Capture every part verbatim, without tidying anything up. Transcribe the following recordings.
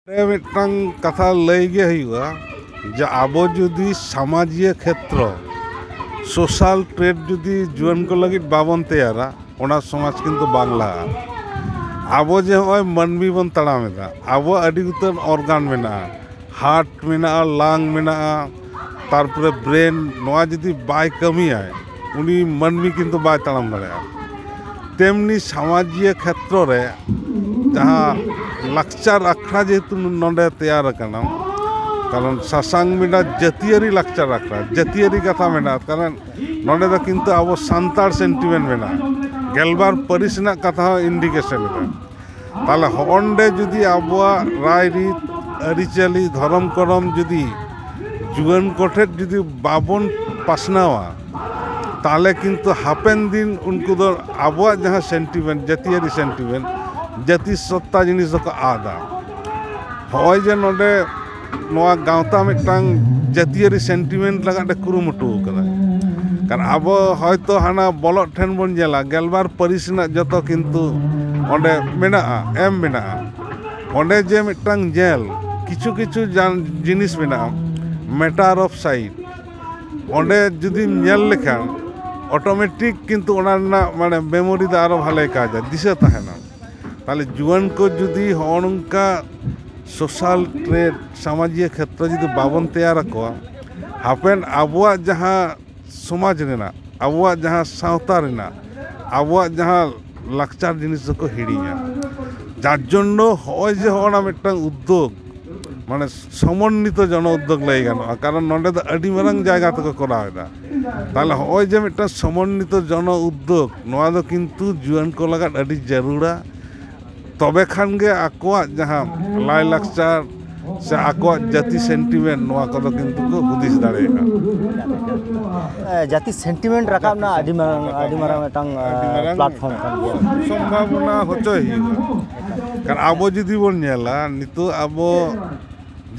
ᱨᱮ ᱢᱤᱫᱴᱟᱝ ᱠᱟᱛᱷᱟ ᱞᱟᱹᱭ ᱜᱮ ᱦᱩᱭᱩᱜᱼᱟ ᱡᱮ ᱟᱵᱚ ᱡᱩᱫᱤ ᱥᱟᱢᱟᱡᱤᱭᱟᱹ ᱠᱷᱮᱛᱨᱚ, ᱥᱳᱥᱟᱞ ᱴᱨᱮᱰ ᱡᱩᱫᱤ ᱡᱩᱣᱟᱹᱱ ᱠᱚ ᱞᱟᱹᱜᱤᱫ ᱵᱟᱵᱚᱱ ᱛᱮᱭᱟᱨᱟ, ᱚᱱᱟ ᱥᱚᱢᱟᱡᱽ ᱠᱤᱱᱛᱩ ᱵᱟᱝ ᱞᱟᱦᱟᱜᱼᱟ᱾ ᱟᱵᱚ ᱡᱮ ᱦᱚᱸᱜᱼᱚᱭ ᱢᱟᱹᱱᱢᱤ ᱵᱚᱱ ᱛᱟᱲᱟᱢ ᱮᱫᱟ, ᱟᱵᱚᱣᱟᱜ ᱟᱹᱰᱤ ᱩᱛᱟᱹᱨ ᱚᱨᱜᱟᱱ ᱢᱮᱱᱟᱜᱼᱟ, ᱦᱟᱨᱴ ᱢᱮᱱᱟᱜᱼᱟ, ᱞᱟᱝ ᱢᱮᱱᱟᱜᱼᱟ, ᱛᱟᱨᱯᱚᱨᱮ ᱵᱨᱮᱱ, ᱱᱚᱣᱟ ᱡᱩᱫᱤ ᱵᱟᱭ ᱠᱟᱹᱢᱤᱭᱟᱭ, ᱩᱱᱤ ᱢᱟᱹᱱᱢᱤ ᱠᱤᱱᱛᱩ ᱵᱟᱭ ᱛᱟᱲᱟᱢ ᱫᱟᱲᱮᱭᱟᱜᱼᱟ᱾ ᱛᱮᱢᱱᱤ ᱥᱟᱢᱟᱡᱤᱭᱟᱹ ᱠᱷᱮᱛᱨᱚ ᱨᱮ ᱡᱟᱦᱟᱸ ᱞᱟᱠᱪᱟᱨ ᱟᱠᱷᱲᱟ ᱡᱮᱦᱮᱛᱩ ᱱᱚᱰᱮ ᱛᱮᱭᱟᱨ ᱟᱠᱟᱱᱟ, ᱠᱟᱨᱚᱱ ᱥᱟᱥᱟᱝ ᱢᱮᱱᱟᱜᱼᱟ ᱡᱟᱹᱛᱤᱭᱟᱹᱨᱤ ᱞᱟᱠᱪᱟᱨ ᱟᱠᱷᱲᱟ, ᱡᱟᱹᱛᱤᱭᱟᱹᱨᱤ ᱠᱟᱛᱷᱟ ᱢᱮᱱᱟᱜᱼᱟ, ᱠᱟᱨᱚᱱ ᱱᱚᱰᱮ ᱫᱚ ᱠᱤᱱᱛᱩ ᱟᱵᱚ ᱥᱟᱱᱛᱟᱲ ᱥᱮᱱᱴᱤᱢᱮᱱᱴ ᱢᱮᱱᱟᱜᱼᱟ, ᱜᱮᱞᱵᱟᱨ ᱯᱟᱹᱨᱤᱥ ᱨᱮᱱᱟᱜ ᱠᱟᱛᱷᱟ ᱦᱚᱸ ᱤᱱᱰᱤᱠᱮᱥᱚᱱ ᱮᱫᱟ᱾ ᱛᱟᱦᱚᱞᱮ ᱦᱚᱸᱜᱼᱚᱱᱰᱮ ᱡᱩᱫᱤ ᱟᱵᱚᱣᱟᱜ ᱨᱟᱭᱨᱤᱛ, ᱟᱹᱨᱤᱪᱟᱹᱞᱤ, ᱫᱷᱚᱨᱚᱢ ᱠᱚᱨᱚᱢ ᱡᱩᱫᱤ ᱡᱩᱣᱟᱹᱱ ᱠᱚᱴᱷᱮᱱ ᱡᱩᱫᱤ ᱵᱟᱵᱚᱱ ᱯᱟᱥᱱᱟᱣᱟ, ᱛᱟᱦᱚᱞᱮ ᱠᱤᱱᱛᱩ ᱦᱟᱯᱮᱱ ᱫᱤᱱ ᱩᱱᱠᱩ ᱫᱚ ᱟᱵᱚᱣᱟᱜ ᱡᱟᱦᱟᱸ ᱥᱮᱱᱴᱤᱢᱮᱱᱴ, ᱡᱟᱹᱛᱤᱭᱟᱹᱨᱤ ᱥᱮᱱᱴᱤᱢᱮᱱᱴ, ᱡᱟᱹᱛᱤ ᱥᱚᱛᱛᱟ ᱡᱤᱱᱤᱥ ᱫᱚᱠᱚ ᱟᱫᱟ᱾ ᱦᱚᱸᱜᱼᱚᱭ ᱡᱮ ᱱᱚᱰᱮ ᱱᱚᱣᱟ ᱜᱟᱶᱛᱟ ᱢᱤᱫᱴᱟᱝ ᱡᱟᱹᱛᱤᱭᱟᱹᱨᱤ ᱥᱮᱱᱴᱤᱢᱮᱱᱴ ᱞᱟᱜᱟᱫ ᱮ ᱠᱩᱨᱩᱢᱩᱴᱩ ᱟᱠᱟᱫᱟ, ᱠᱟᱨᱚᱱ ᱟᱵᱚ ᱦᱚᱭᱛᱚ ᱦᱟᱱᱟ ᱵᱚᱞᱚᱜ ᱴᱷᱮᱱ ᱵᱚᱱ ᱧᱮᱞᱟ, ᱜᱮᱞᱵᱟᱨ ᱯᱟᱹᱨᱤᱥ ᱨᱮᱱᱟᱜ ᱡᱚᱛᱚ ᱠᱤᱱᱛᱩ ᱚᱸᱰᱮ ᱢᱮᱱᱟᱜᱼᱟ, ᱮᱢ ᱢᱮᱱᱟᱜᱼᱟ᱾ ᱚᱸᱰᱮ ᱡᱮ ᱢᱤᱫᱴᱟᱝ ᱧᱮᱞ, ᱠᱤᱪᱷᱩ ᱠᱤᱪᱷᱩ ᱡᱟᱱ-, ᱡᱤᱱᱤᱥ ᱢᱮᱱᱟᱜᱼᱟ, ᱢᱮᱴᱟᱨ ᱚᱯᱷ ᱥᱟᱭᱤᱰ, ᱚᱸᱰᱮ ᱡᱩᱫᱤᱢ ᱧᱮᱞ ᱞᱮᱠᱷᱟᱱ ᱚᱴᱳᱢᱮᱴᱤᱠ ᱠᱤᱱᱛᱩ ᱚᱱᱟ ᱨᱮᱱᱟᱜ ᱢᱟᱱᱮ ᱢᱮᱢᱳᱨᱤ ᱫᱚ ᱟᱨᱚ ᱵᱷᱟᱞᱮ ᱠᱟᱡᱟ, ᱫᱤᱥᱟᱹ ᱛᱟᱦᱮᱱᱟ᱾ ᱛᱟᱦᱚᱞᱮ ᱡᱩᱣᱟᱹᱱ ᱠᱚ ᱡᱩᱫᱤ ᱦᱚᱸᱜᱼᱚ ᱱᱚᱝᱠᱟ ᱥᱳᱥᱟᱞ ᱴᱨᱮᱰ, ᱥᱟᱢᱟᱡᱤᱭᱟᱹ ᱠᱷᱮᱛᱨᱚ ᱡᱩᱫᱤ ᱵᱟᱵᱚᱱ ᱛᱮᱭᱟᱨ ᱟᱠᱚᱣᱟ, ᱦᱟᱯᱮᱱ ᱟᱵᱚᱣᱟᱜ ᱡᱟᱦᱟᱸ ᱥᱚᱢᱟᱡᱽ ᱨᱮᱱᱟᱜ, ᱟᱵᱚᱣᱟᱜ ᱡᱟᱦᱟᱸ ᱥᱟᱶᱛᱟ ᱨᱮᱱᱟᱜ, ᱟᱵᱚᱣᱟᱜ ᱡᱟᱦᱟᱸ ᱞᱟᱠᱪᱟᱨ ᱡᱤᱱᱤᱥ ᱫᱚᱠᱚ ᱦᱤᱲᱤᱧᱟ᱾ ᱡᱟᱨ ᱡᱚᱱᱱᱚ ᱦᱚᱸᱜᱼᱚᱭ ᱡᱮ ᱦᱚᱸᱜᱼᱚ ᱱᱟ ᱢᱤᱫᱴᱟᱝ ᱩᱫᱽᱫᱳᱜᱽ, ᱢᱟᱱᱮ ᱥᱚᱢᱚᱱᱱᱤᱛᱚ ᱡᱚᱱᱚ ᱩᱫᱽᱫᱳᱜᱽ ᱞᱟᱹᱭ ᱜᱟᱱᱚᱜᱼᱟ, ᱠᱟᱨᱚᱱ ᱱᱚᱸᱰᱮ ᱫᱚ ᱟᱹᱰᱤ ᱢᱟᱨᱟᱝ ᱡᱟᱭᱜᱟ ᱛᱮᱠᱚ ᱠᱚᱨᱟᱣ ᱮᱫᱟ᱾ ᱛᱟᱦᱚᱞᱮ ᱦᱚᱸᱜᱼᱚᱭ ᱡᱮ ᱢᱤᱫᱴᱟᱝ ᱥᱚᱢᱚᱱᱱᱤᱛᱚ ᱡᱚᱱᱚ ᱩᱫᱽᱫᱳᱜᱽ, ᱱᱚᱣᱟ ᱫᱚ ᱠᱤᱱᱛᱩ ᱡᱩᱣᱟᱹᱱ ᱠᱚ ᱞᱟᱜᱟᱫ ᱟᱹᱰᱤ ᱡᱟᱹᱨᱩᱲᱟ᱾ ᱛᱚᱵᱮ ᱠᱷᱟᱱ ᱜᱮ ᱟᱠᱚᱣᱟᱜ ᱡᱟᱦᱟᱸ ᱞᱟᱭᱼᱞᱟᱠᱪᱟᱨ ᱥᱮ ᱟᱠᱚᱣᱟᱜ ᱡᱟᱹᱛᱤ ᱥᱮᱱᱴᱤᱢᱮᱱᱴ, ᱱᱚᱣᱟ ᱠᱚᱫᱚ ᱠᱤᱱᱛᱩ ᱠᱚ ᱦᱩᱫᱤᱥ ᱫᱟᱲᱮᱭᱟᱜᱼᱟ᱾ ᱮ, ᱡᱟᱹᱛᱤ ᱥᱮᱱᱴᱤᱢᱮᱱᱴ ᱨᱟᱠᱟᱵ ᱨᱮᱱᱟᱜ ᱟᱹᱰᱤ ᱢᱟᱨᱟᱝ, ᱟᱹᱰᱤ ᱢᱟᱨᱟᱝ ᱢᱤᱫᱴᱟᱝ, ᱮ, ᱟᱹᱰᱤ ᱢᱟᱨᱟᱝ ᱯᱞᱟᱴᱯᱷᱚᱨᱢ ᱠᱟᱱ ᱜᱮᱭᱟ᱾ ᱥᱚᱢᱵᱷᱟᱵᱚᱱᱟ ᱦᱚᱪᱚᱭ ᱦᱩᱭᱩᱜᱼᱟ᱾ ᱠᱟᱨᱚᱱ ᱟᱵᱚ ᱡᱩᱫᱤ ᱵᱚᱱ ᱧᱮᱞᱟ, ᱱᱤᱛᱚᱜ ᱟᱵᱚ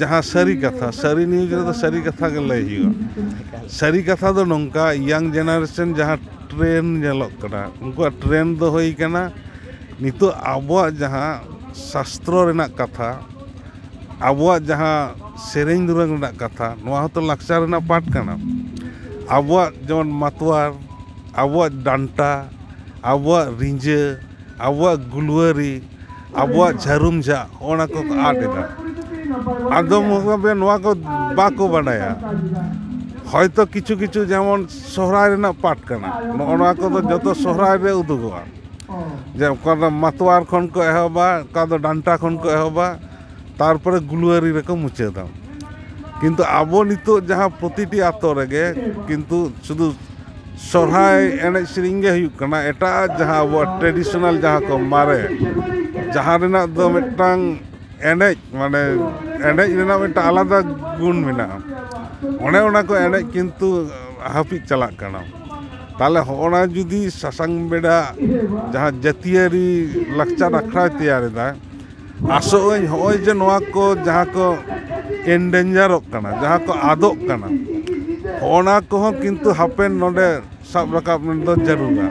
ᱡᱟᱦᱟᱸ ᱥᱟᱹᱨᱤ ᱠᱟᱛᱷᱟ, ᱥᱟᱹᱨᱤ ᱱᱤᱭᱩᱡᱽ ᱨᱮᱫᱚ ᱥᱟᱹᱨᱤ ᱠᱟᱛᱷᱟ ᱜᱮ ᱞᱟᱹᱭ ᱦᱩᱭᱩᱜᱼᱟ᱾ ᱥᱟᱹᱨᱤ ᱠᱟᱛᱷᱟ ᱫᱚ ᱱᱚᱝᱠᱟ, ᱤᱭᱟᱝ ᱡᱮᱱᱟᱨᱮᱥᱚᱱ ᱡᱟᱦᱟᱸ ᱴᱨᱮᱱᱰ ᱧᱮᱞᱚᱜ ᱠᱟᱱᱟ, ᱩᱱᱠᱩᱣᱟᱜ ᱴᱨᱮᱱᱰ ᱫᱚ ᱦᱩᱭ ᱠᱟᱱᱟ ᱱᱤᱛᱚᱜ ᱟᱵᱚᱣᱟᱜ ᱡᱟᱦᱟᱸ ᱥᱟᱥᱛᱨᱚ ᱨᱮᱱᱟᱜ ᱠᱟᱛᱷᱟ, ᱟᱵᱚᱣᱟᱜ ᱡᱟᱦᱟᱸ ᱥᱮᱨᱮᱧ ᱫᱩᱨᱟᱹᱝ ᱨᱮᱱᱟᱜ ᱠᱟᱛᱷᱟ, ᱱᱚᱣᱟ ᱦᱚᱸᱛᱚ ᱞᱟᱠᱪᱟᱨ ᱨᱮᱱᱟᱜ ᱯᱟᱴ ᱠᱟᱱᱟ᱾ ᱟᱵᱚᱣᱟᱜ ᱡᱮᱢᱚᱱ ᱢᱟᱛᱣᱟᱨ, ᱟᱵᱚᱣᱟᱜ ᱰᱟᱱᱴᱟ, ᱟᱵᱚᱣᱟᱜ ᱨᱤᱸᱡᱟᱹ, ᱟᱵᱚᱣᱟᱜ ᱜᱩᱞᱣᱟᱹᱨᱤ, ᱟᱵᱚᱣᱟᱜ ᱡᱷᱟᱹᱨᱩᱢ ᱡᱷᱟᱜ, ᱦᱚᱸᱜᱼᱚ ᱱᱟ ᱠᱚ ᱟᱫ ᱮᱫᱟ᱾ ᱟᱫᱚ ᱢᱚᱛᱞᱚᱵ ᱱᱚᱣᱟ ᱠᱚ ᱵᱟᱠᱚ ᱵᱟᱰᱟᱭᱟ᱾ ᱦᱚᱭᱛᱚ ᱠᱤᱪᱷᱩ ᱠᱤᱪᱷᱩ ᱡᱮᱢᱚᱱ ᱥᱚᱦᱨᱟᱭ ᱨᱮᱱᱟᱜ ᱯᱟᱴ ᱠᱟᱱᱟ, ᱱᱚᱜᱼᱚ ᱱᱚᱣᱟ ᱠᱚᱫᱚ ᱡᱚᱛᱚ ᱥᱚᱦᱨᱟᱭ ᱨᱮ ᱩᱫᱩᱜᱚᱜᱼᱟ᱾ ᱡᱮ ᱚᱠᱟ ᱫᱚ ᱢᱟᱛᱣᱟᱨ ᱠᱷᱚᱱ ᱠᱚ ᱮᱦᱚᱵᱟ, ᱚᱠᱟ ᱫᱚ ᱰᱟᱱᱴᱟ ᱠᱷᱚᱱ ᱠᱚ ᱮᱦᱚᱵᱟ, ᱛᱟᱨᱯᱚᱨᱮ ᱜᱩᱞᱣᱟᱹᱨᱤ ᱨᱮᱠᱚ ᱢᱩᱪᱟᱹᱫᱟ᱾ ᱠᱤᱱᱛᱩ ᱟᱵᱚ ᱱᱤᱛᱚᱜ ᱡᱟᱦᱟᱸ ᱯᱨᱚᱛᱤᱴᱤ ᱟᱛᱳ ᱨᱮᱜᱮ ᱠᱤᱱᱛᱩ ᱥᱩᱫᱷᱩ ᱥᱚᱦᱨᱟᱭ ᱮᱱᱮᱡ ᱥᱮᱨᱮᱧ ᱜᱮ ᱦᱩᱭᱩᱜ ᱠᱟᱱᱟ, ᱮᱴᱟᱜ ᱡᱟᱦᱟᱸ ᱟᱵᱚᱣᱟᱜ ᱴᱨᱮᱰᱤᱥᱚᱱᱟᱞ ᱡᱟᱦᱟᱸ ᱠᱚ ᱢᱟᱨᱮ, ᱡᱟᱦᱟᱸ ᱨᱮᱱᱟᱜ ᱫᱚ ᱢᱤᱫᱴᱟᱝ ᱮᱱᱮᱡ, ᱢᱟᱱᱮ ᱮᱱᱮᱡ ᱨᱮᱱᱟᱜ ᱢᱤᱫᱴᱟᱝ ᱟᱞᱟᱫᱟ ᱜᱩᱱ ᱢᱮᱱᱟᱜᱼᱟ, ᱚᱱᱮ ᱚᱱᱟ ᱠᱚ ᱮᱱᱮᱡ ᱠᱤᱱᱛᱩ ᱦᱟᱹᱯᱤᱫ ᱪᱟᱞᱟᱜ ᱠᱟᱱᱟ᱾ ᱛᱟᱦᱚᱞᱮ ᱦᱚᱸᱜᱼᱚ ᱱᱟ ᱡᱩᱫᱤ ᱥᱟᱥᱟᱝ ᱵᱮᱰᱟ ᱡᱟᱦᱟᱸ ᱡᱟᱹᱛᱤᱭᱟᱹᱨᱤ ᱞᱟᱠᱪᱟᱨ ᱟᱠᱷᱲᱟᱭ ᱛᱮᱭᱟᱨ ᱮᱫᱟ, ᱟᱥᱚᱜ ᱟᱹᱧ ᱦᱚᱸᱜᱼᱚᱭ ᱡᱮ ᱱᱚᱣᱟ ᱠᱚ ᱡᱟᱦᱟᱸ ᱠᱚ ᱮᱱᱰᱮᱧᱡᱟᱨᱚᱜ ᱠᱟᱱᱟ, ᱡᱟᱦᱟᱸ ᱠᱚ ᱟᱫᱚᱜ ᱠᱟᱱᱟ, ᱦᱚᱸᱜᱼᱚ ᱱᱟ ᱠᱚᱦᱚᱸ ᱠᱤᱱᱛᱩ ᱦᱟᱯᱮᱱ ᱱᱚᱰᱮ ᱥᱟᱵ ᱨᱟᱠᱟᱵ ᱫᱚ ᱡᱟᱹᱨᱩᱲᱟ᱾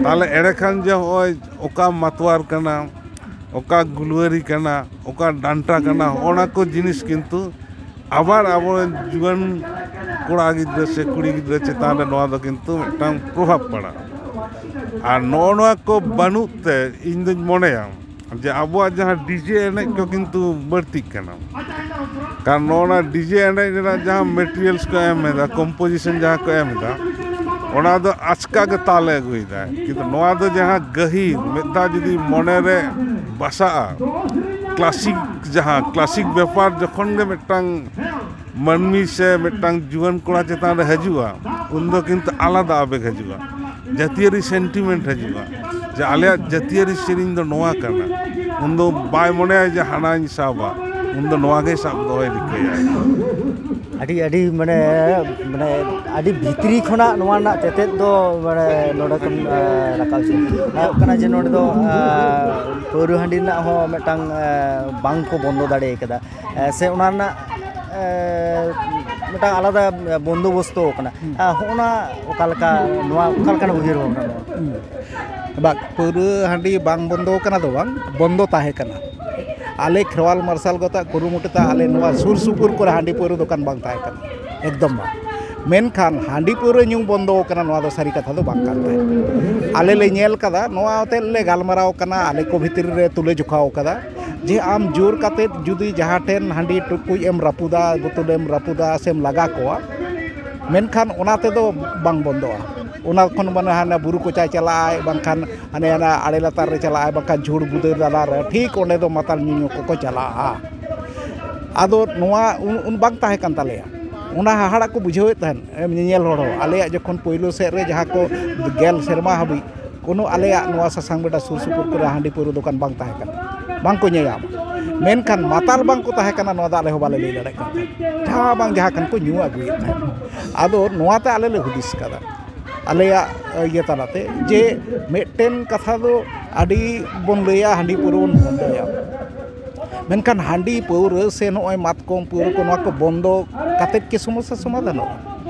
ᱛᱟᱦᱚᱞᱮ ᱮᱲᱮ ᱠᱷᱟᱱ ᱡᱮ ᱦᱚᱸᱜᱼᱚᱭ ᱚᱠᱟ ᱢᱟᱛᱣᱟᱨ ᱠᱟᱱᱟ, ᱚᱠᱟ ᱜᱩᱞᱣᱟᱹᱨᱤ ᱠᱟᱱᱟ, ᱚᱠᱟ ᱰᱟᱱᱴᱟ ᱠᱟᱱᱟ, ᱦᱚᱸᱜᱼᱚ ᱱᱟ ᱠᱚ ᱡᱤᱱᱤᱥ ᱠᱤᱱᱛᱩ ᱟᱵᱟᱨ ᱟᱵᱚᱨᱮᱱ ᱡᱩᱣᱟᱹᱱ ᱠᱚᱲᱟ ᱜᱤᱫᱽᱨᱟᱹ ᱥᱮ ᱠᱩᱲᱤ ᱜᱤᱫᱽᱨᱟᱹ ᱪᱮᱛᱟᱱ ᱨᱮ ᱱᱚᱣᱟ ᱫᱚ ᱠᱤᱱᱛᱩ ᱢᱤᱫᱴᱟᱝ ᱯᱨᱚᱵᱷᱟᱵᱽ ᱯᱟᱲᱟᱜᱼᱟ᱾ ᱟᱨ ᱱᱚᱜᱼᱚ ᱱᱚᱣᱟ ᱠᱚ ᱵᱟᱹᱱᱩᱜ ᱛᱮ ᱤᱧ ᱫᱩᱧ ᱢᱚᱱᱮᱭᱟ ᱡᱮ ᱟᱵᱚᱣᱟᱜ ᱡᱟᱦᱟᱸ ᱰᱤᱡᱮ ᱮᱱᱮᱡ ᱠᱚ ᱠᱤᱱᱛᱩ ᱵᱟᱹᱲᱛᱤᱜ ᱠᱟᱱᱟ᱾ ᱠᱟᱨᱚᱱ ᱱᱚᱜᱼᱚ ᱱᱚᱣᱟ ᱰᱤᱡᱮ ᱮᱱᱮᱡ ᱨᱮᱱᱟᱜ ᱡᱟᱦᱟᱸ ᱢᱮᱴᱮᱨᱤᱭᱟᱞᱥ ᱠᱚ ᱮᱢ ᱮᱫᱟ, ᱠᱚᱢᱯᱳᱡᱤᱥᱚᱱ ᱡᱟᱦᱟᱸ ᱠᱚ ᱮᱢ ᱮᱫᱟ, ᱚᱱᱟ ᱫᱚ ᱟᱪᱠᱟ ᱜᱮ ᱛᱟᱞᱮ ᱟᱹᱜᱩᱭᱮᱫᱟ᱾ ᱠᱤᱱᱛᱩ ᱱᱚᱣᱟ ᱫᱚ ᱡᱟᱦᱟᱸ ᱜᱟᱹᱦᱤᱨ ᱢᱤᱫ ᱫᱷᱟᱣ ᱡᱩᱫᱤ ᱢᱚᱱᱮ ᱨᱮ ᱵᱟᱥᱟᱜᱼᱟ, ᱠᱞᱟᱥᱤᱠ ᱡᱟᱦᱟᱸ ᱠᱞᱟᱥᱤᱠ ᱵᱮᱯᱟᱨ ᱡᱚᱠᱷᱚᱱ ᱜᱮ ᱢᱤᱫᱴᱟᱝ ᱢᱟᱹᱱᱢᱤ ᱥᱮ ᱢᱤᱫᱴᱟᱝ ᱡᱩᱣᱟᱹᱱ ᱠᱚᱲᱟ ᱪᱮᱛᱟᱱ ᱨᱮ ᱦᱤᱡᱩᱜᱼᱟ, ᱩᱱᱫᱚ ᱠᱤᱱᱛᱩ ᱟᱞᱟᱫᱟ ᱟᱵᱮᱜᱽ ᱦᱤᱡᱩᱜᱼᱟ, ᱡᱟᱹᱛᱤᱭᱟᱹᱨᱤ ᱥᱮᱱᱴᱤᱢᱮᱱᱴ ᱦᱤᱡᱩᱜᱼᱟ ᱡᱮ ᱟᱞᱮᱭᱟᱜ ᱡᱟᱹᱛᱤᱭᱟᱹᱨᱤ ᱥᱮᱨᱮᱧ ᱫᱚ ᱱᱚᱣᱟ ᱠᱟᱱᱟ᱾ ᱩᱱᱫᱚ ᱵᱟᱭ ᱢᱚᱱᱮᱭᱟ ᱡᱮ ᱦᱟᱱᱟᱧ ᱥᱟᱵᱟ, ᱩᱱᱫᱚ ᱱᱚᱣᱟ ᱜᱮᱭ ᱥᱟᱵ ᱫᱚᱦᱚᱭ ᱨᱤᱠᱟᱹᱭᱟ᱾ ᱟᱹᱰᱤ ᱟᱹᱰᱤ ᱢᱟᱱᱮ ᱢᱟᱱᱮ ᱟᱹᱰᱤ ᱵᱷᱤᱛᱨᱤ ᱠᱷᱚᱱᱟᱜ ᱱᱚᱣᱟ ᱨᱮᱱᱟᱜ ᱛᱮᱛᱮᱫ ᱫᱚ ᱢᱟᱱᱮ ᱱᱚᱰᱮ ᱠᱷᱚᱱ ᱮ, ᱨᱟᱠᱟᱵ ᱦᱤᱡᱩᱜ ᱠᱟᱱᱟ᱾ ᱦᱩᱭᱩᱜ ᱠᱟᱱᱟ ᱡᱮ ᱱᱚᱰᱮ ᱫᱚ ᱮ, ᱯᱟᱹᱣᱨᱟᱹ ᱦᱟᱺᱰᱤ ᱨᱮᱱᱟᱜ ᱦᱚᱸ ᱢᱤᱫᱴᱟᱝ ᱮ, ᱵᱟᱝ ᱠᱚ ᱵᱚᱱᱫᱚ ᱫᱟᱲᱮ ᱠᱟᱫᱟ᱾ ᱮ, ᱥᱮ ᱚᱱᱟ ᱨᱮᱱᱟᱜ ᱮ, ᱢᱤᱫᱴᱟᱝ ᱟᱞᱟᱫᱟ ᱵᱚᱱᱫᱳᱵᱚᱥᱛᱚ ᱠᱟᱱᱟ᱾ ᱦᱚᱸᱜᱼᱚ ᱱᱟ ᱚᱠᱟ ᱞᱮᱠᱟ, ᱱᱚᱣᱟ ᱚᱠᱟ ᱞᱮᱠᱟᱱ ᱩᱭᱦᱟᱹᱨ ᱵᱷᱟᱵᱽᱱᱟ ᱱᱚᱣᱟ? ᱵᱟᱝ, ᱯᱟᱹᱣᱨᱟᱹ ᱦᱟᱺᱰᱤ ᱵᱟᱝ ᱵᱚᱱᱫᱚ ᱠᱟᱱᱟ ᱫᱚ ᱵᱟᱝ, ᱵᱚᱱᱫᱚ ᱛᱟᱦᱮᱸ ᱠᱟᱱᱟ᱾ ᱟᱞᱮ ᱠᱷᱮᱨᱣᱟᱞ ᱢᱟᱨᱥᱟᱞ ᱠᱚ ᱛᱟᱜ ᱠᱩᱨᱩᱢᱩᱴᱩ ᱛᱟᱜ ᱟᱞᱮ ᱱᱚᱣᱟ ᱥᱩᱨ ᱥᱩᱯᱩᱨ ᱠᱚᱨᱮ ᱦᱟᱺᱰᱤ ᱯᱟᱹᱣᱨᱟᱹ ᱫᱚᱠᱟᱱ ᱵᱟᱝ ᱛᱟᱦᱮᱸ ᱠᱟᱱᱟ, ᱮᱠᱫᱚᱢ ᱵᱟᱝ᱾ ᱢᱮᱱᱠᱷᱟᱱ ᱦᱟᱺᱰᱤ ᱯᱟᱹᱣᱨᱟᱹ ᱧᱩ ᱵᱚᱱᱫᱚ ᱟᱠᱟᱱᱟ, ᱱᱚᱣᱟ ᱫᱚ ᱥᱟᱹᱨᱤ ᱠᱟᱛᱷᱟ ᱫᱚ ᱵᱟᱝ ᱠᱟᱱ ᱛᱟᱦᱮᱸᱫ᱾ ᱟᱞᱮ ᱞᱮ ᱧᱮᱞ ᱠᱟᱫᱟ, ᱱᱚᱣᱟ ᱟᱛᱮᱫ ᱞᱮ ᱜᱟᱞᱢᱟᱨᱟᱣ ᱠᱟᱱᱟ, ᱟᱞᱮ ᱠᱚ ᱵᱷᱤᱛᱨᱤ ᱨᱮ ᱛᱩᱞᱟᱹ ᱡᱚᱠᱷᱟᱣ ᱠᱟᱫᱟ ᱡᱮ ᱟᱢ ᱡᱳᱨ ᱠᱟᱛᱮᱫ ᱡᱩᱫᱤ ᱡᱟᱦᱟᱸ ᱴᱷᱮᱱ ᱦᱟᱺᱰᱤ ᱴᱩᱠᱩᱡ ᱮᱢ ᱨᱟᱹᱯᱩᱫᱟ, ᱵᱳᱛᱚᱞ ᱮᱢ ᱨᱟᱹᱯᱩᱫᱟ ᱥᱮᱢ ᱞᱟᱜᱟ ᱠᱚᱣᱟ, ᱢᱮᱱᱠᱷᱟᱱ ᱚᱱᱟ ᱛᱮᱫᱚ ᱵᱟᱝ ᱵᱚᱱᱫᱚᱜᱼᱟ᱾ ᱚᱱᱟ ᱠᱷᱚᱱ ᱢᱟᱱᱮ ᱦᱟᱱᱟ ᱵᱩᱨᱩ ᱠᱚᱪᱟᱭ ᱪᱟᱞᱟᱜᱼᱟᱭ, ᱵᱟᱝᱠᱷᱟᱱ ᱦᱟᱱᱮ ᱦᱟᱱᱟ ᱟᱲᱮ ᱞᱟᱛᱟᱨ ᱨᱮ ᱪᱟᱞᱟᱜᱼᱟᱭ, ᱵᱟᱝᱠᱷᱟᱱ ᱡᱷᱩᱲ ᱵᱩᱫᱟᱹ ᱛᱟᱞᱟ ᱨᱮ, ᱴᱷᱤᱠ ᱚᱸᱰᱮ ᱫᱚ ᱢᱟᱛᱟᱞ ᱧᱩᱧᱩ ᱠᱚᱠᱚ ᱪᱟᱞᱟᱜᱼᱟ᱾ ᱟᱫᱚ ᱱᱚᱣᱟ ᱩᱱ, ᱩᱱ ᱵᱟᱝ ᱛᱟᱦᱮᱸ ᱠᱟᱱ ᱛᱟᱞᱮᱭᱟ᱾ ᱚᱱᱟ ᱦᱟᱦᱟᱲᱟᱜ ᱠᱚ ᱵᱩᱡᱷᱟᱹᱣᱮᱫ ᱛᱟᱦᱮᱸᱫ, ᱮᱢ, ᱧᱮᱧᱮᱞ ᱦᱚᱲ ᱦᱚᱸ᱾ ᱟᱞᱮᱭᱟᱜ ᱡᱚᱠᱷᱚᱱ ᱯᱳᱭᱞᱳ ᱥᱮᱫ ᱨᱮ ᱡᱟᱦᱟᱸ ᱠᱚ ᱜᱮᱞ ᱥᱮᱨᱢᱟ ᱦᱟᱹᱵᱤᱡ ᱠᱳᱱᱳ ᱟᱞᱮᱭᱟᱜ ᱱᱚᱣᱟ ᱥᱟᱥᱟᱝ ᱵᱮᱰᱟ ᱥᱩᱨ ᱥᱩᱯᱩᱨ ᱠᱚᱨᱮ ᱦᱟᱺᱰᱤ ᱯᱟᱹᱣᱨᱟᱹ ᱫᱚᱠᱟᱱ ᱵᱟᱝ ᱛᱟᱦᱮᱸ ᱠᱟᱱᱟ, ᱵᱟᱝ ᱠᱚ ᱧᱮᱧᱟᱢᱟ᱾ ᱢᱮᱱᱠᱷᱟᱱ ᱢᱟᱛᱟᱞ ᱵᱟᱝ ᱠᱚ ᱛᱟᱦᱮᱸ ᱠᱟᱱᱟ, ᱱᱚᱣᱟ ᱫᱚ ᱟᱞᱮ ᱦᱚᱸ ᱵᱟᱞᱮ ᱞᱟᱹᱭ ᱫᱟᱲᱮᱭᱟᱜ ᱠᱟᱱ ᱛᱟᱦᱮᱸᱫ᱾ ᱡᱟᱦᱟᱸ ᱵᱟᱝ ᱡᱟᱦᱟᱸ ᱠᱷᱟᱱ ᱠᱚ ᱧᱩ ᱟᱹᱜᱩᱭᱮᱫ ᱛᱟᱦᱮᱸᱫ᱾ ᱟᱫᱚ ᱱᱚᱣᱟᱛᱮ ᱟᱞᱮ ᱞᱮ ᱦᱩᱫᱤᱥ ᱠᱟᱫᱟ, ᱟᱞᱮᱭᱟᱜ ᱤᱭᱟᱹ ᱛᱟᱞᱟᱛᱮ, ᱡᱮ ᱢᱤᱫᱴᱮᱱ ᱠᱟᱛᱷᱟ ᱫᱚ ᱟᱹᱰᱤ ᱵᱚᱱ ᱞᱟᱹᱭᱟ ᱦᱟᱺᱰᱤ ᱯᱟᱹᱣᱨᱟᱹ ᱵᱚᱱ ᱵᱚᱱᱫᱚᱭᱟ, ᱢᱮᱱᱠᱷᱟᱱ ᱦᱟᱺᱰᱤ ᱯᱟᱹᱣᱨᱟᱹ ᱥᱮ ᱱᱚᱜᱼᱚᱭ ᱢᱟᱛᱠᱚᱢ ᱯᱟᱹᱣᱨᱟᱹ ᱠᱚ, ᱱᱚᱣᱟ ᱠᱚ ᱵᱚᱱᱫᱚ ᱠᱟᱛᱮᱫ ᱠᱤ ᱥᱚᱢᱚᱥᱥᱟ ᱥᱚᱢᱟᱫᱷᱟᱱᱚᱜᱼᱟ?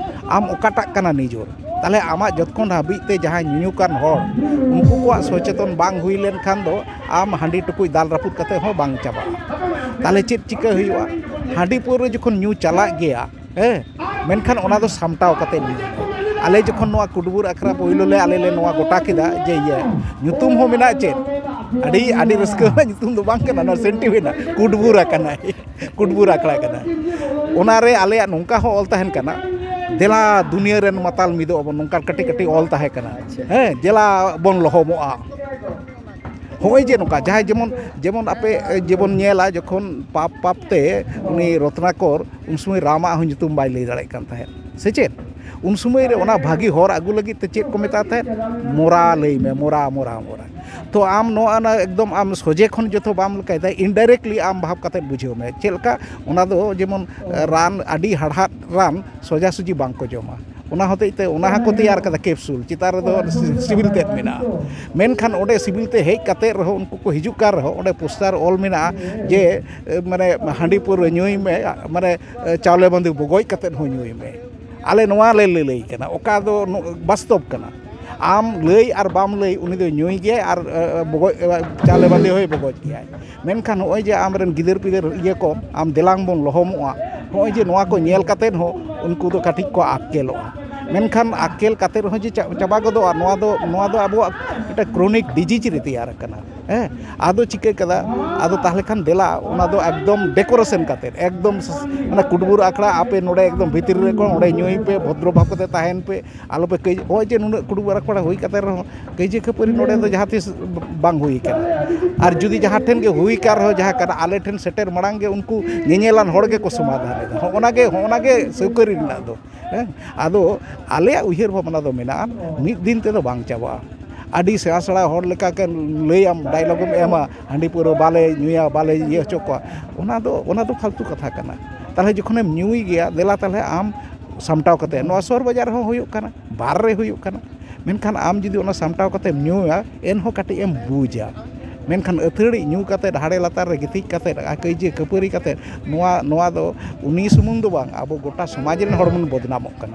ᱟᱢ ᱚᱠᱟᱴᱟᱜ ᱠᱟᱱᱟ ᱱᱤᱡᱚᱨ? ᱛᱟᱦᱚᱞᱮ ᱟᱢᱟᱜ ᱡᱚᱛᱠᱷᱚᱱ ᱦᱟᱹᱵᱤᱡ ᱛᱮ ᱡᱟᱦᱟᱸᱭ ᱧᱩᱧᱩ ᱠᱟᱱ ᱦᱚᱲ, ᱩᱱᱠᱩ ᱠᱚᱣᱟᱜ ᱥᱚᱪᱮᱛᱚᱱ ᱵᱟᱝ ᱦᱩᱭ ᱞᱮᱱᱠᱷᱟᱱ ᱫᱚ ᱟᱢ ᱦᱟᱺᱰᱤ ᱴᱩᱠᱩᱡ ᱫᱟᱞ ᱨᱟᱹᱯᱩᱫ ᱠᱟᱛᱮ ᱦᱚᱸ ᱵᱟᱝ ᱪᱟᱵᱟᱜᱼᱟ᱾ ᱛᱟᱦᱚᱞᱮ ᱪᱮᱫ ᱪᱤᱠᱟᱹ ᱦᱩᱭᱩᱜᱼᱟ? ᱦᱟᱺᱰᱤ ᱯᱟᱹᱣᱨᱟᱹ ᱡᱚᱠᱷᱚᱱ ᱧᱩ ᱪᱟᱞᱟᱜ ᱜᱮᱭᱟ, ᱦᱮᱸ, ᱢᱮᱱᱠᱷᱟᱱ ᱚᱱᱟ ᱫᱚ ᱥᱟᱢᱴᱟᱣ ᱠᱟᱛᱮ ᱧᱩ᱾ ᱟᱞᱮ ᱡᱚᱠᱷᱚᱱ ᱱᱚᱣᱟ ᱠᱩᱰᱵᱩᱨ ᱟᱠᱷᱲᱟ ᱯᱳᱭᱞᱳ ᱞᱮ, ᱟᱞᱮ ᱞᱮ ᱱᱚᱣᱟ ᱜᱚᱴᱟ ᱠᱮᱫᱟ ᱡᱮ ᱤᱭᱟᱹ, ᱧᱩᱛᱩᱢ ᱦᱚᱸ ᱢᱮᱱᱟᱜᱼᱟ ᱪᱮᱫ? ᱟᱹᱰᱤ, ᱟᱹᱰᱤ ᱨᱟᱹᱥᱠᱟᱹ ᱨᱮᱱᱟᱜ ᱧᱩᱛᱩᱢ ᱫᱚ ᱵᱟᱝ ᱠᱟᱱᱟ, ᱱᱚᱣᱟ ᱥᱮᱱᱴᱤ ᱢᱮᱱᱟᱜᱼᱟ, ᱠᱩᱰᱵᱩᱨ ᱟᱠᱟᱱᱟ, ᱠᱩᱰᱵᱩᱨ ᱟᱠᱷᱲᱟ ᱠᱟᱱᱟ᱾ ᱚᱱᱟᱨᱮ ᱟᱞᱮᱭᱟᱜ ᱱᱚᱝᱠᱟ ᱦᱚᱸ ᱚᱞ ᱛᱟᱦᱮᱱ ᱠᱟᱱᱟ, "ᱫᱮᱞᱟ ᱫᱩᱱᱤᱭᱟᱹ ᱨᱮᱱ ᱢᱟᱛᱟᱞ ᱢᱤᱫᱚᱜ ᱟᱵᱚᱱ", ᱱᱚᱝᱠᱟ ᱠᱟᱹᱴᱤᱡ ᱠᱟᱹᱴᱤᱡ ᱚᱞ ᱛᱟᱦᱮᱸ ᱠᱟᱱᱟ᱾ ᱟᱪᱪᱷᱟ᱾ ᱦᱮᱸ, ᱫᱮᱞᱟ ᱵᱚᱱ ᱞᱚᱦᱚᱢᱚᱜᱼᱟ᱾ ᱦᱚᱸᱜᱼᱚᱭ ᱡᱮ ᱱᱚᱝᱠᱟ, ᱡᱟᱦᱟᱸᱭ ᱡᱮᱢᱚᱱ, ᱡᱮᱢᱚᱱ ᱟᱯᱮ, ᱮ, ᱡᱮᱵᱚᱱ ᱧᱮᱞᱟ, ᱡᱚᱠᱷᱚᱱ ᱯᱟᱯ, ᱯᱟᱯ ᱛᱮ ᱩᱱᱤ ᱨᱚᱛᱱᱟᱠᱚᱨ, ᱩᱱ ᱥᱚᱢᱚᱭ ᱨᱟᱢᱟᱜ ᱦᱚᱸ ᱧᱩᱛᱩᱢ ᱵᱟᱭ ᱞᱟᱹᱭ ᱫᱟᱲᱮᱭᱟᱜ ᱠᱟᱱ ᱛᱟᱦᱮᱸᱫ, ᱥᱮ ᱪᱮᱫ? ᱩᱱ ᱥᱚᱢᱚᱭ ᱨᱮ ᱚᱱᱟ ᱵᱷᱟᱹᱜᱤ ᱦᱚᱨ ᱟᱹᱜᱩ ᱞᱟᱹᱜᱤᱫ ᱛᱮ ᱪᱮᱫ ᱠᱚ ᱢᱮᱛᱟᱜ ᱛᱟᱦᱮᱸᱫ? ᱢᱚᱨᱟ ᱞᱟᱹᱭ ᱢᱮ, ᱢᱚᱨᱟ, ᱢᱚᱨᱟ, ᱢᱚᱨᱟ᱾ ᱛᱚ ᱟᱢ ᱱᱚᱣᱟ ᱚᱱᱟ ᱮᱠᱫᱚᱢ ᱟᱢ ᱥᱚᱡᱷᱮ ᱠᱷᱚᱱ ᱡᱚᱛᱚ ᱵᱟᱢ ᱞᱮᱠᱟᱭᱮᱫᱟ, indirectly ᱟᱢ ᱵᱷᱟᱵᱽ ᱠᱟᱛᱮᱫ ᱵᱩᱡᱷᱟᱹᱣ ᱢᱮ᱾ ᱪᱮᱫ ᱞᱮᱠᱟ? ᱚᱱᱟ ᱫᱚ ᱡᱮᱢᱚᱱ, ᱮ, ᱨᱟᱱ, ᱟᱹᱰᱤ ᱦᱟᱲᱦᱟᱫ ᱨᱟᱱ ᱥᱚᱡᱷᱟᱥᱩᱡᱤ ᱵᱟᱝ ᱠᱚ ᱡᱚᱢᱟ᱾ ᱚᱱᱟ ᱦᱚᱛᱮᱡ ᱛᱮ ᱚᱱᱟ ᱦᱚᱸᱠᱚ ᱛᱮᱭᱟᱨ ᱠᱟᱫᱟ ᱠᱮᱯᱥᱩᱞ, ᱪᱮᱛᱟᱱ ᱨᱮᱫᱚ ᱥᱤ-, ᱥᱤᱵᱤᱞ ᱛᱮᱫ ᱢᱮᱱᱟᱜᱼᱟ᱾ ᱢᱮᱱᱠᱷᱟᱱ ᱚᱸᱰᱮ ᱥᱤᱵᱤᱞ ᱛᱮ ᱦᱮᱡ ᱠᱟᱛᱮᱫ ᱨᱮᱦᱚᱸ ᱩᱱᱠᱩ ᱠᱚ ᱦᱤᱡᱩᱜ ᱠᱟᱱ ᱨᱮᱦᱚᱸ ᱚᱸᱰᱮ ᱯᱳᱥᱴᱟᱨ ᱚᱞ ᱢᱮᱱᱟᱜᱼᱟ ᱡᱮ, ᱮ, ᱢᱟᱱᱮ ᱦᱟᱺᱰᱤ ᱯᱟᱹᱣᱨᱟᱹ ᱧᱩᱭ ᱢᱮ, ᱢᱟᱱᱮ, ᱮ, ᱪᱟᱣᱞᱮ ᱵᱟᱸᱫᱤ ᱵᱚᱜᱚᱡ ᱠᱟᱛᱮᱫ ᱦᱚᱸ ᱧᱩᱭ ᱢᱮ᱾ ᱟᱞᱮ ᱱᱚᱣᱟ ᱞᱮ ᱞᱟᱹᱞᱟᱹᱭ ᱠᱟᱱᱟ, ᱚᱠᱟ ᱫᱚ ᱱᱚ-, ᱵᱟᱥᱛᱚᱵ ᱠᱟᱱᱟ᱾ ᱟᱢ ᱞᱟᱹᱭ ᱟᱨ ᱵᱟᱢ ᱞᱟᱹᱭ, ᱩᱱᱤ ᱫᱚᱭ ᱧᱩᱭ ᱜᱮᱭᱟᱭ ᱟᱨ, ᱮ, ᱮ, ᱵᱚᱜᱚᱡ, ᱮ, ᱪᱟᱣᱞᱮ ᱵᱟᱸᱫᱮ ᱦᱚᱸᱭ ᱵᱚᱜᱚᱡ ᱜᱮᱭᱟᱭ᱾ ᱢᱮᱱᱠᱷᱟᱱ ᱱᱚᱜᱼᱚᱭ ᱡᱮ ᱟᱢᱨᱮᱱ ᱜᱤᱫᱟᱹᱨ ᱯᱤᱫᱟᱹᱨ ᱤᱭᱟᱹ ᱠᱚ, ᱟᱢ ᱫᱮᱞᱟᱝ ᱵᱚᱱ ᱞᱚᱦᱚᱢᱚᱜᱼᱟ, ᱱᱚᱜᱼᱚᱭ ᱡᱮ ᱱᱚᱣᱟ ᱠᱚ ᱧᱮᱞ ᱠᱟᱛᱮᱫ ᱦᱚᱸ ᱩᱱᱠᱩ ᱫᱚ ᱠᱟᱹᱴᱤᱡ ᱠᱚ ᱟᱠᱮᱞᱚᱜᱼᱟ᱾ ᱢᱮᱱᱠᱷᱟᱱ ᱟᱠᱮᱞ ᱠᱟᱛᱮᱫ ᱨᱮᱦᱚᱸ ᱡᱮ ᱪᱟ-, ᱪᱟᱵᱟ ᱜᱚᱫᱚᱜᱼᱟ, ᱱᱚᱣᱟ ᱫᱚ, ᱱᱚᱣᱟ ᱫᱚ ᱟᱵᱚᱣᱟᱜ ᱢᱤᱫᱴᱟᱝ ᱠᱨᱚᱱᱤᱠ ᱰᱤᱡᱤᱡᱽ ᱨᱮ ᱛᱮᱭᱟᱨ ᱟᱠᱟᱱᱟ᱾ ᱦᱮᱸ, ᱟᱫᱚ ᱪᱤᱠᱟᱹ ᱠᱟᱫᱟ? ᱟᱫᱚ ᱛᱟᱦᱚᱞᱮ ᱠᱷᱟᱱ ᱫᱮᱞᱟ, ᱚᱱᱟ ᱫᱚ ᱮᱠᱫᱚᱢ ᱰᱮᱠᱳᱨᱮᱥᱚᱱ ᱠᱟᱛᱮᱫ, ᱮᱠᱫᱚᱢ ᱥ-, ᱚᱱᱟ ᱠᱩᱰᱵᱩᱨ ᱟᱠᱷᱲᱟ, ᱟᱯᱮ ᱱᱚᱰᱮ ᱮᱠᱫᱚᱢ ᱵᱷᱤᱛᱤᱨ ᱨᱮ ᱠᱚ, ᱚᱸᱰᱮ ᱧᱩᱭ ᱯᱮ, ᱵᱷᱚᱫᱨᱚ ᱵᱷᱟᱵᱽ ᱠᱟᱛᱮ ᱛᱟᱦᱮᱱ ᱯᱮ, ᱟᱞᱚᱯᱮ ᱠᱟᱹᱭ-, ᱱᱚᱜᱼᱚᱭ ᱡᱮ ᱱᱩᱱᱟᱹᱜ ᱠᱩᱰᱵᱩᱨ ᱟᱠᱷᱲᱟ ᱦᱩᱭ ᱠᱟᱛᱮ ᱨᱮᱦᱚᱸ ᱠᱟᱹᱭᱡᱟᱹ ᱠᱷᱟᱹᱯᱟᱹᱨᱤ ᱱᱚᱰᱮ ᱫᱚ ᱡᱟᱦᱟᱸ ᱛᱤᱥ ᱵᱟᱝ ᱦᱩᱭ ᱠᱟᱱᱟ᱾ ᱟᱨ ᱡᱩᱫᱤ ᱡᱟᱦᱟᱸ ᱴᱷᱮᱱ ᱜᱮ ᱦᱩᱭ ᱠᱟᱱ ᱨᱮᱦᱚᱸ, ᱡᱟᱦᱟᱸ ᱠᱟᱱᱟ, ᱟᱞᱮ ᱴᱷᱮᱱ ᱥᱮᱴᱮᱨ ᱢᱟᱲᱟᱝ ᱜᱮ ᱩᱱᱠᱩ ᱧᱮᱧᱮᱞᱟᱱ ᱦᱚᱲ ᱜᱮᱠᱚ ᱥᱚᱢᱟᱫᱷᱟᱱ ᱮᱫᱟ᱾ ᱦᱚᱸᱜᱼᱚ ᱱᱟ ᱜᱮ, ᱦᱚᱸᱜᱼᱚ ᱱᱟ ᱜᱮ ᱥᱟᱹᱣᱠᱟᱹᱨᱤ ᱨᱮᱱᱟᱜ ᱫᱚ᱾ ᱦᱮᱸ, ᱟᱫᱚ ᱟᱞᱮᱭᱟᱜ ᱩᱭᱦᱟᱹᱨ ᱵᱷᱟᱵᱽᱱᱟ ᱫᱚ ᱢᱮᱱᱟᱜᱼᱟ, ᱢᱤᱫ ᱫᱤᱱ ᱛᱮᱫᱚ ᱵᱟᱝ ᱪᱟᱵᱟᱜᱼᱟ᱾ ᱟᱹᱰᱤ ᱥᱮᱬᱟ ᱥᱮᱬᱟ ᱦᱚᱲ ᱞᱮᱠᱟ ᱜᱮ ᱞᱟᱹᱭᱟᱢ, ᱰᱟᱭᱞᱚᱜ ᱮᱢ ᱮᱢᱟ, "ᱦᱟᱺᱰᱤ ᱯᱟᱹᱣᱨᱟᱹ ᱵᱟᱞᱮ ᱧᱩᱭᱟ, ᱵᱟᱞᱮ ᱤᱭᱟᱹ ᱦᱚᱪᱚ ᱠᱚᱣᱟ", ᱚᱱᱟ ᱫᱚ, ᱚᱱᱟ ᱫᱚ ᱯᱷᱟᱞᱛᱩ ᱠᱟᱛᱷᱟ ᱠᱟᱱᱟ᱾ ᱛᱟᱦᱚᱞᱮ ᱡᱚᱠᱷᱚᱱᱮᱢ ᱧᱩᱭ ᱜᱮᱭᱟ, ᱫᱮᱞᱟ ᱛᱟᱦᱚᱞᱮ ᱟᱢ ᱥᱟᱢᱴᱟᱣ ᱠᱟᱛᱮ, ᱱᱚᱣᱟ ᱥᱚᱦᱚᱨ ᱵᱟᱡᱟᱨ ᱨᱮᱦᱚᱸ ᱦᱩᱭᱩᱜ ᱠᱟᱱᱟ, ᱵᱟᱨ ᱨᱮ ᱦᱩᱭᱩᱜ ᱠᱟᱱᱟ, ᱢᱮᱱᱠᱷᱟᱱ ᱟᱢ ᱡᱩᱫᱤ ᱚᱱᱟ ᱥᱟᱢᱴᱟᱣ ᱠᱟᱛᱮᱢ ᱧᱩᱭᱟ, ᱮᱱᱦᱚᱸ ᱠᱟᱹᱴᱤᱡ ᱮᱢ ᱵᱩᱡᱟ᱾ ᱢᱮᱱᱠᱷᱟᱱ ᱟᱹᱛᱷᱟᱹᱲᱤ ᱧᱩ ᱠᱟᱛᱮ, ᱦᱟᱲᱮ ᱞᱟᱛᱟᱨ ᱨᱮ ᱜᱤᱛᱤᱡ ᱠᱟᱛᱮ, ᱟᱨ ᱠᱟᱹᱭᱡᱟᱹ ᱠᱷᱟᱹᱯᱟᱹᱨᱤ ᱠᱟᱛᱮ, ᱱᱚᱣᱟ, ᱱᱚᱣᱟ ᱫᱚ ᱩᱱᱤ ᱥᱩᱢᱩᱝ ᱫᱚ ᱵᱟᱝ, ᱟᱵᱚ ᱜᱚᱴᱟ ᱥᱚᱢᱟᱡᱽ ᱨᱮᱱ ᱦᱚᱲ ᱵᱚᱱ ᱵᱚᱫᱱᱟᱢᱚᱜ ᱠᱟᱱᱟ᱾